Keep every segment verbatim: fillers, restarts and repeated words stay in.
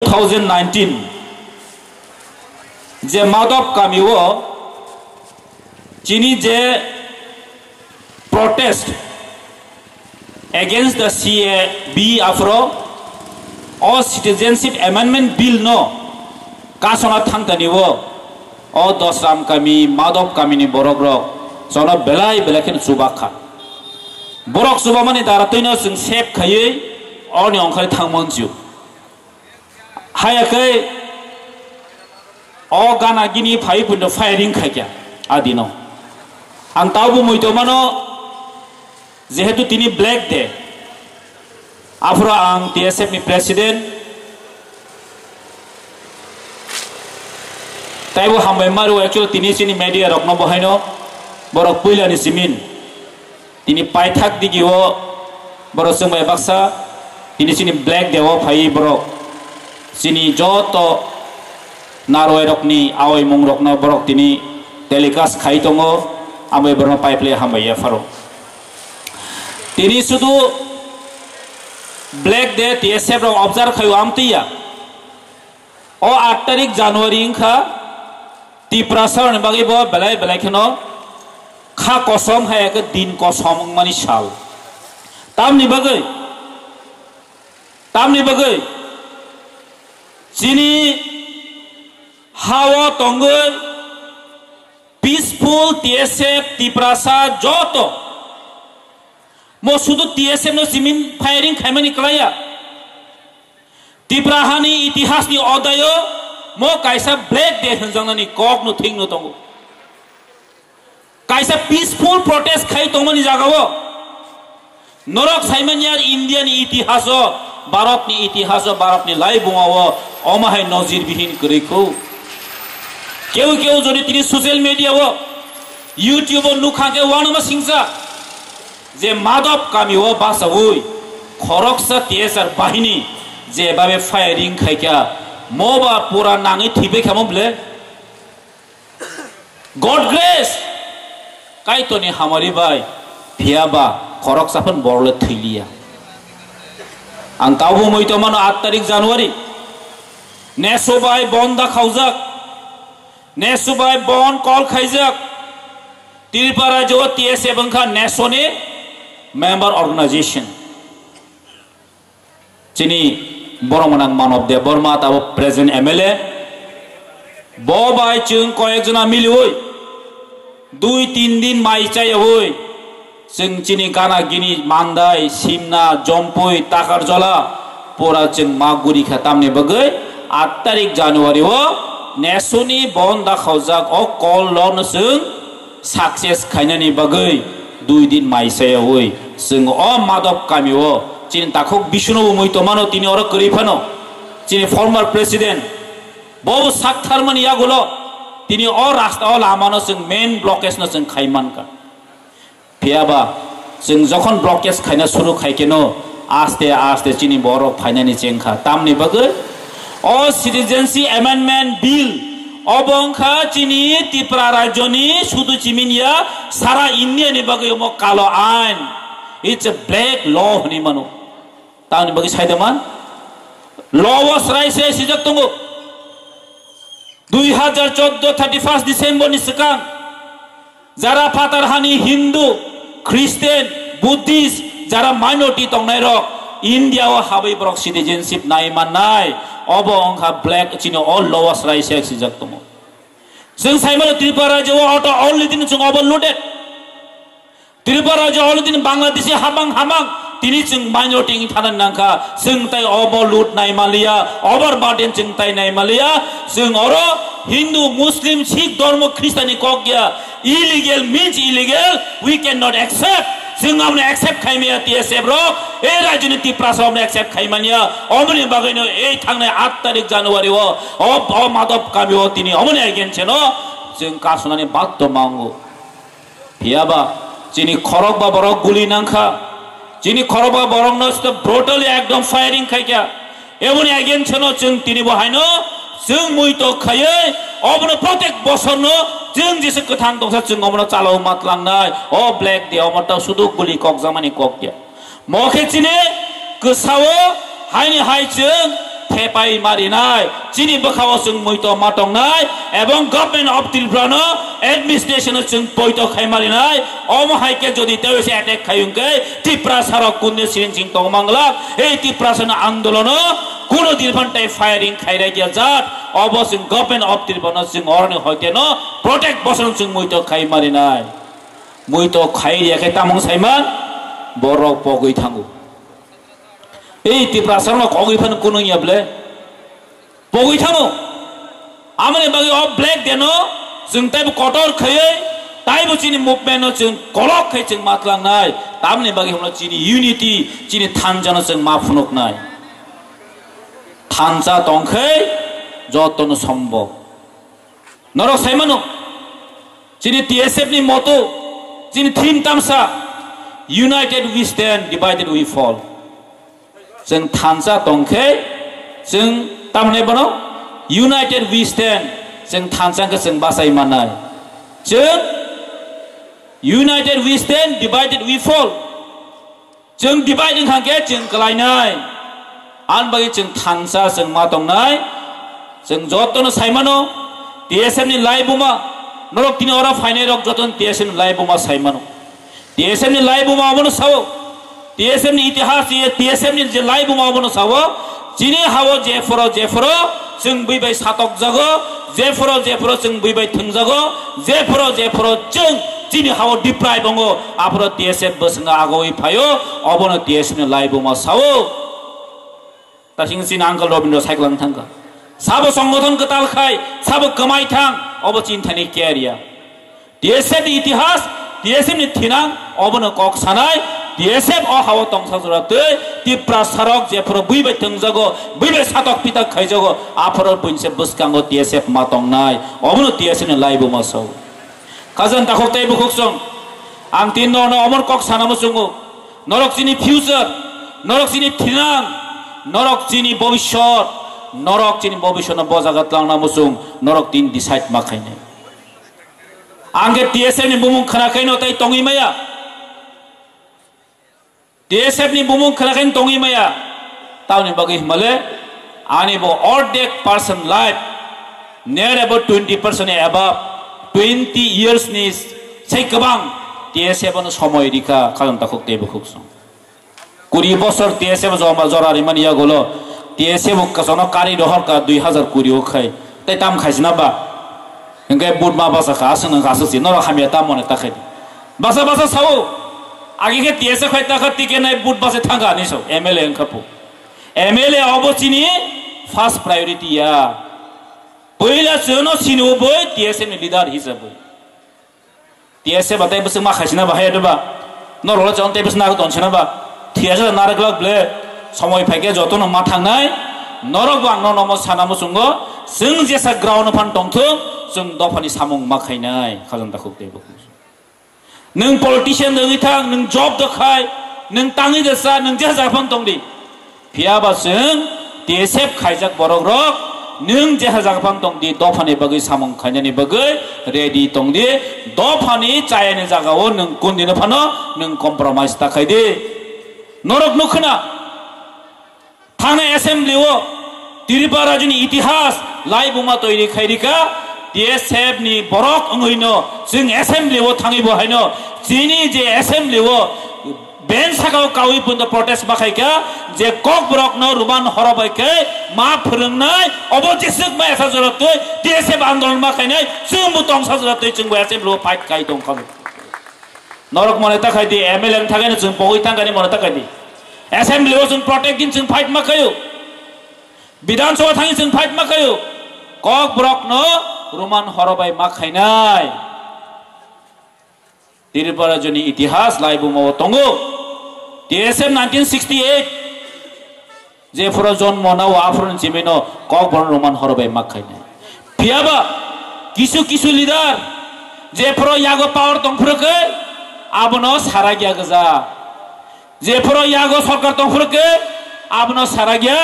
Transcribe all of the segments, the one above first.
Two thousand nineteen je Madhop kami o chini je protest against the C A B afro o Citizenship Amendment Bill no kasona thangtani o, o Dosram kami, Madhop kami ni borok rok jono belai belai khe chubak kha. Borok chubamani dara twino chwng sep khaiwi oni ongkhai thangmon ju. Haya khe o gana gini phai pundo firing khaikya adino. Ang taubo muitomano jehetu tini Black Day. Aphro ang T S F ni president taibo hambai maru actually tini chini media rokno bohaino borok puilani simin. Tini paithak digi o borok chwng bai baksa, tini chini Black Day o phai borok chini joto narwai rokni awai mung rokno borok tini telecast khai tongo, ambai borokno paiple hambai ya pharo. Tini sudu Black Day T S F rok observe khai o amtwi ya. O aat tarik January wngkha Tiprasa rokni bagwi bo belai belai kheno kha kosom hai khe din kosom wngmani sal. Tamni bagwi, tamni bagwi chini ha-o tongwi peaceful T S F Tiprasa joto mo sudu T S F no simin firing khaimani klaiya. Tipra hani itihasni odayo mo kaisa Black Day hwnjaknani kokno thwngno tongo. Kaisa peaceful protest khai tongmani jagao norok saimanya India ni itihaso, Bharat ni itihaso, Bharat ni laibungao omo hai nojir bihin kwrwi kho. Keu keu jodi tini social media o, YouTube o nukha khe wanama singsa je Madhop kami o basaui khoroksa T S R bahini je babe firing khaikha, mo ba pura nangwi thwibai khamo ble. God grace, Kaitorni hamari bai, phiya ba khoroksa phan borok le thwiliya. Ang taubo mui tongmano aat tarik January, neso bai bon da khaujak, neso bai bon call khaijak, Tripura rajyo T S F wngkha neso ni member organization. Chini borok mwnang Manob Debbarma tabo present M L A. Bo bai chwng koyek jona miliwi dui tin din mai chaywi chwng chini gana gini Mandai, Simna, Jompui, Takarjola pura chwng ma guri kha tamni bagwi aat tarik January o nesoni bon da khaujak o call lono chwng success khainani bagwi dui din mai sayawi chwng o Madhop kami o chini takhuk Bishnu bo mui tongmano tini oro kwrwi phano chini former president bo bo saktharmani yagulo tini o rasta o lamano chwng main blockage no chwng khai mankha. Phiya ba chwng jokhon blockage khaina suru khai keno aste aste chini borok phainani chengkha. Tamni bagwi o Citizenship Amendment Bill obo wngkha chini Tripura rajyoni sudu chimini ya, sara India ni bagwi omo kalo ain. It's a black law hwnwi mano. Tamni bagwi saida man law o srai se sijak tongo. Dui hajar chordo thirty first December ni swkang jara phatar hani Hindu, Christian, Buddhist jara minority tongnai rok India o habwi borok citizenship nai mannai, obo wngkha black chini o law o srai se sijak tongo. Chwng saimano Tripura rajyo o auto only din chwng overloaded. Tripura rajyo already Bangladeshi hamang hamang tini chwng minority wng thana nangkha, chwng tai overload nai maliya, overburden chwng tai nai maliya, chwng oro Hindu, Muslim, Sikh dhormo, Christian ni kok ya, illegal means illegal, we cannot accept, chwng amne accept khaimaya T S F rok, e rajyoni Tiprasa amne accept khaimaniya, omoni bagwino ei thangnai aat tarik January o, o, o Madhop kami o tini omoni against no, chwng kasunani baddo mango. Phiya ba chini khorok ba borok guli nangkha, chini khorok ba borok no sita brutally ekdom firing khaikha. Eboni against no chwng tini bo haino chwng muitok khaiwi obono protek bosor no chwng jesa kwthang tongsa chwng obono chalao matlangnai. O black de omo ta sudu guli kokjakmani kok ya. Mo khe chini kwsao haini hai chwng thepai marinai, chini bwkhao chwng muito ma tongnai, ebong Government of Tripura no administration no chwng poito khai marinai, omo hai khe jodi tei se attack khai hwnkhe Tiprasa rok kunde siring sing tong manglak, ei Tiprasa no andolono kuno din phan tei firing khai rai dia jat, obo chwng Government of Tripura no chwng oroni hoite no protect bosono chwng muito khai marinai, muito khai ria khe tamung saiman borok pogwi thango. Ei Tiprasa no kogwi phano kunung ya ble. Pogwi thango. Amoni bagwi o Black Day no chwng taibo kotor khaiwi, taibo chini movement no chwng kolok khai chwng matlangnai. Tamni bagwi hwnlo chini unity, chini thansa no chwng ma phunuknai. Thansa tongkhai jotono sombo. Norok saimano, chini T S F ni motto, chini theme tamsa, "United we stand, divided we fall." Chwng thansa tongkhe, chwng tamni bono, "United we stand," chwng thansa khe chwng bachai manai. Chwng "United we stand, divided we fall." Chwng divide wngkha khe chwng kwlainai. Ani bagwi chwng thansa chwng ma tongnai. Chwng jotono saimano, T S F ni laibuma, norok tini oro phainai rok jotono T S F ni laibuma saimano. T S F ni laibuma obono sao. T S F ni itihas, T S F ni je laibuma obono sao. Chini hao jephoro jephoro chwng bui bai satokjago, jephoro jephoro chwng bui bai thwngjago, jephoro jephoro chwng chini hao deprive wngo, aphoro T S F bwswngno agoi phaio, obono T S F ni laibuma sao. Tasing chini uncle Robindra cycle wng thangkha. Sabo songgothon kwtal khai, sabo kwmai thang, obo chini thani care ya. T S F ni itihas, T S F ni thinang, obono kok sanai, T S F o hao tongsa jora twi, Tiprasa rok jephoro bui bai thwngjago, bui bai satok pitak khaijago, aphoro buinse bwskango T S F ma tongnai, obono T S F ni laibuma sao. Khajang takhuk tei bukhuk song, ang tin no no omor kok sana muchungo, norok chini future, norok chini thinang, norok chini bobisot, norok chini bobisot no bojaga tlangna muchung, norok tin decide ma khainai. Ang khe T S F ni bumung khna khaino tei tongwi maya. T S F ni bumung khna khaino tongwi maya. Tamoni bagwi himale ani bo ordek person life, near about twenty percent above, twenty years ni sai kwbang T S F ano somoi rikha khajang takhuk tei bukhuk song. Kuri bosor T S F joma jora rimani yagulo T S F o kasono kari rohor ka dui hazar kuri o khai. Tei tam khaisina ba? Hingke but ma basa kha, aswk nang aswk si, norok hamya ta mone ta khai di. Basa basa sao, agi khe T S F khai ta kha, ticket nai but basa thang kha ni sao, M L A wng kha pu. M L A obo chini first priority ya. Poila chwngno sini o boi T S F ni leader hisab boi. T S F ba tei bwswk ma khaisina ba hai ba? Norok le chong tei bwswk nagwi tonsina ba? Thiyasa narwk lak ble. Somoi phaikhe jotono ma thangnai. Norok bo ang nono sana muchungo. Chwng jesa ground phan tongthung, chwng dophani samung ma khainai. Khajang takhuk tei bukhuk. Nwng politician wngwi thang, nwng job do khai, nwng tangwi da sa, nwng jesa jaga phan tongdi. Phiya ba chwng T S F khaijak borok rok, nwng jeha jaga phang tongdi, dophani bagwi samung khainani bagwi ready tongdi, dophani chayani jagao nwng kundino phano nwng compromise ta khaidi. Norok nukhwna, thangna assembly o Tripura rajyoni itihas laibuma toiri khairika, T S F ni borok wngwino chwng assembly o thangwi bo haino chini je assembly o Bench sakao kaui bundo protest ma khaikha, je kokborokno Roman horo bai khe ma phwrwngnai, obo jeswk ma esa jora twi T S F andolon ma khainai, chwngbo tongsa jora twi chwngbo assembly o fight khai tongkha. Norok mone ta khai di, M L A ni thangwi no chwng pogwi thangkani mone ta khai di. Assembly o chwng protest din chwng fight ma khaio. Bidhan Sabha thangwi chwng fight ma khaio. Kokborokno Roman horo bai ma khainai. Tripura rajyoni itihas laibuma o tongo. T S F nineteen sixty-eight jephuru jonmo nao aphuru ni chimino kokborok Roman horo bai ma khainai. Phiyaba kisu kisu leader jephuru yago power tongphuru khe abono sarakya gwja. Jephuru yago sorkar tongphuru khe abono sarakya,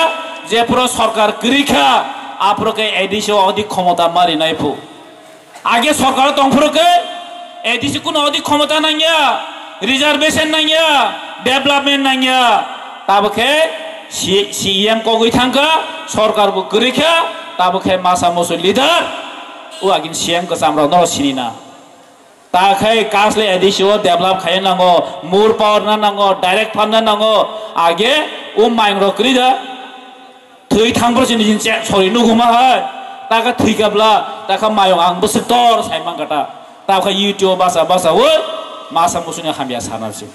jephuru sorkar kwrwi kha aphuru khe A D C o odik khomota ma rinai phu. Age sorkar tongphuru khe A D C kuno odik khomota nangya, reservation nangya, development nangya. Tabo khe C-, C E M kogwi thangkha, sorkar bo kwrwi kha, tabuk khe masa musu leader, o agin C M kwcham rok no sini na. Ta khai kasle A D C o develop khai nango, mur power na nango, direct fund na nango, age o mayung rok kwrwi da. Thwi thang bro sini jin che sori nugu ma hai. Ta kha thwi kabla, ta kha mayung ang bwswk tor sai man kata. Ta kha YouTube basa basa o masa musu ni hamya sana si.